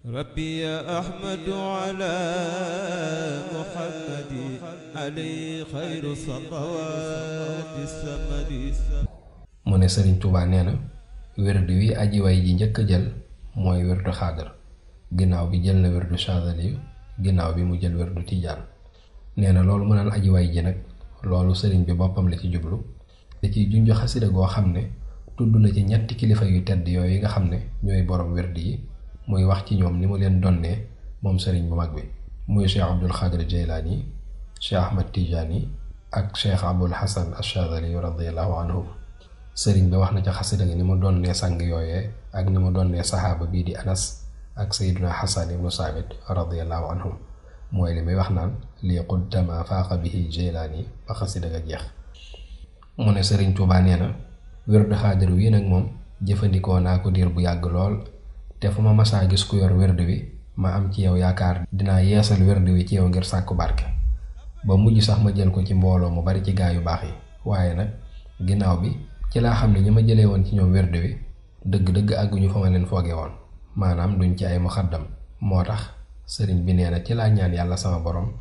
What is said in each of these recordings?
ربي يا أحمد على محمد عليه خير الصلوات السمد. mu ne Sëriñ Tuubaa nee na wérdu wi aji way ji njëkk jël mooy wérdu xaadar, ginnaaw bi jël na wérdu Saadali, ginnaaw bi mu jël wérdu Tijaan. nee na loolu mu naan aji way ji nag loolu sëriñ bi boppam la ci jublu, da ciy junj xasida goo xam ne tudd na ci ñetti kilifa yu tedd yooyu nga xam ne ñooy borom wérdu yi, muy wax ci ñoom ni mu leen donnee moom sëriñ bu mag bi, muy Cheikh Abdul Xaadir Jaylaani, Cheikh Ahmad Tijaani ak Cheikh Abul Hasan Ash-Shadhali radiyallahu anhu. sëriñ bi wax na ca xasida gi ni mu donnee sang yooyee ak ni mu donnee saxaaba bii di Anas ak Sayyiduna Hasan ibnu Saabit radiyallahu anhum, mooy li muy wax naan lii quddama faaqa bihi Jaylaani ba xasida ga jeex. mu ne Sëriñ Tuubaa nee na wérdu xaadir wi nag moom jëfandikoo naa ko diir bu yàgg lool, te fu ma masaa gis ku yor wérdu wi ma am ci yow yaakaar dinaa yeesal wérdu wi ci yow ngir sàkku barke, ba mujj sax ma jël ko ci mbooloo mu bari ci gaa yu baax yi. waaye nag ginnaaw bi ci laa xam ne ñi ma jëlee woon ci ñoom wérdu wi dëgg-dëgg àgguñu fa ma leen fooge woon, maanaam duñ ci ay muxaddam. moo tax sëriñ bi nee na ci laa ñaan yàlla sama borom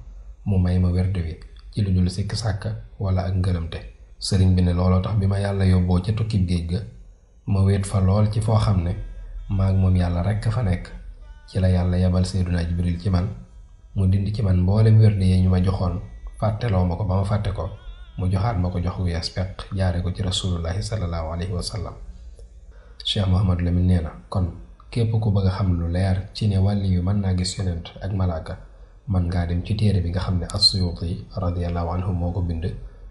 mu may ma wérdu wi ci lu dul sikk sàkk wala ak ngërëmte. sëriñ bi ne looloo tax bi ma yàlla yóbboo ca tukkib géej ga ma wéet fa lool ci foo xam ne maag moom yàlla rekk fa nekk, ci la yàlla yebal Seydunaa Jibril ci man mu dindi ci man mboolem wérdu yi ñu ma joxoon fàtteloo ma ko ba ma fàtte ko, mu joxaat ma ko jox gu yees peq jaare ko ci rasulullahi sallallahu alayhi wa sallam. Cheikh Mouhamadou Lamine nee na kon képp ku bëgg a xam lu leer ci ne wàlli yu mën naa gis yonent ak malaaka, mën ngaa dem ci téere bi nga xam ne as-Suyuti radiyallahu anhu moo ko bind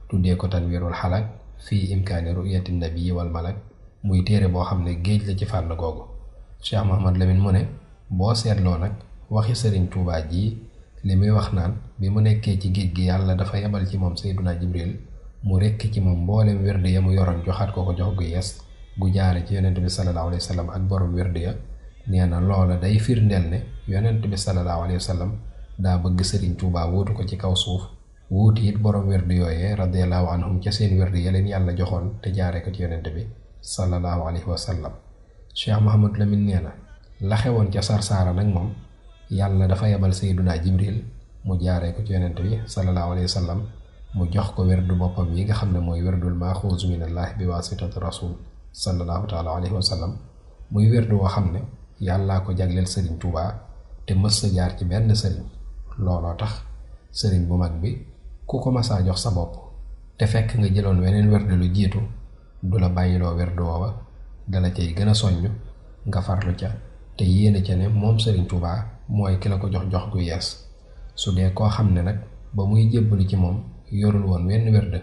tuddee ko Tanwiirul Halak fii imkaani ru'yati nabii wal malak, muy téere boo xam ne géej la ci fànn googu. Cheikh Mouhamadou Lamine mu ne boo seetloo nag waxi Sëriñ Tuubaa ji li muy wax naan bi mu nekkee ci géej gi yàlla dafa yebal ci moom Seydunaa Jibril mu rekk ci moom mboolem wérdu ya mu yoroon joxaat ko ko jox gu yees gu jaare ci yonent bi sallallahu alayhi wa sallam ak borom wérdu ya. nee na loola day firndeel ne yonent bi sallallahu alayhi wa sallam daa bëgg Sëriñ Tuubaa wuutu ko ci kaw suuf, wuuti it borom wérdu yooyee radiyallahu anhum ca seen wérdu ya leen yàlla joxoon te jaare ko ci yonent bi sallallahu alayhi wa sallam. Cheikh Mouhamadou Lamine nee na la xewoon ca Sarsaara nag moom yàlla dafa yebal Seydunaa Jibril mu jaaree ko ci yonent bi sallallahu alayhi wa sallam mu jox ko wérdu boppam yi nga xam ne mooy wérdul maaxuuz minallahi bi waasitati rasul sallallahu taala alayhi wa sallam, muy wérdu woo xam ne yàllaa ko jagleel Sëriñ Tuubaa te mës sa jaar ci benn sëriñ. looloo tax sëriñ bu mag bi ku ko masaa jox sa bopp te fekk nga jëloon weneen wérdu lu jiitu du la bàyyiloo wérdu woowa, dala cay gën a soññ nga farlu ca te yéene ca ne moom Sëriñ Tuubaa mooy ki la ko jox jox gu yees. su dee koo xam ne nag ba muy jébbalu ci moom yorul woon wenn wérd,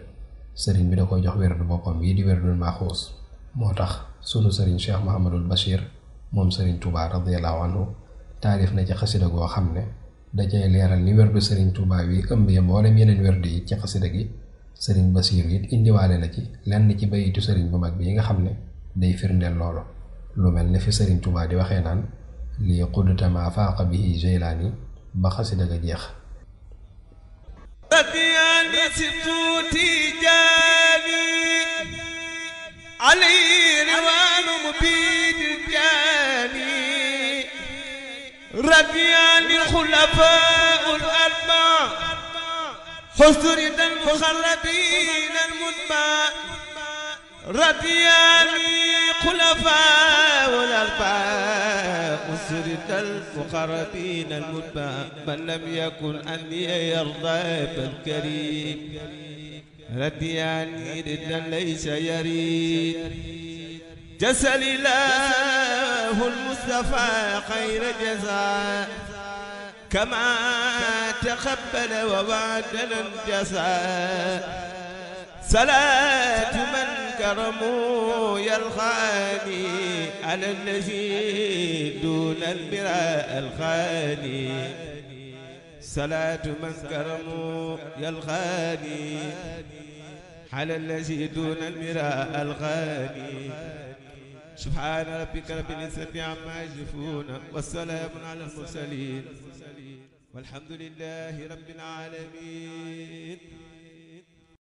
sëriñ bi da koy jox wérdu boppam yi di wérdul maaxuus. moo tax sunu sëriñ Cheikh Mouhamadul Bachir moom Sëriñ Tuubaa radiyallahu anhu taalif na ci xasida goo xam ne da cay leeral ni wérdu Sëriñ Tuubaa wi ëmb ya mboolem yeneen wérdu yi ci xasida gi. sëriñ Basiir it indiwaale na ci lenn ci bayitu sëriñ bu mag bi yi nga xam ne day firndeel loolu, lu mel ne fi Sëriñ Tuubaa di waxee naan lii quddata maa faaqa bihi Jaylaani ba xasida ga jeex. رضياني سبت تجاني علي روان مبيد الجاني رضياني الخلفاء الأربعة حسرد المخلدين المتبع رضياني خلفاء الأربعة حسرد المخربين المتبع من لم يكن أني يرضى بالكريم رضياني ردا ليس يريد جزل الله المصطفى خير جزاء كما تقبل ووعدنا الجزاء صلاة من كرموا يلخاني على الذي دون المراء الخاني صلاة من كرموا يلخاني على الذي دون المراء الخاني سبحان ربك رب العزة عما يصفون والسلام على المرسلين والحمد لله رب العالمين.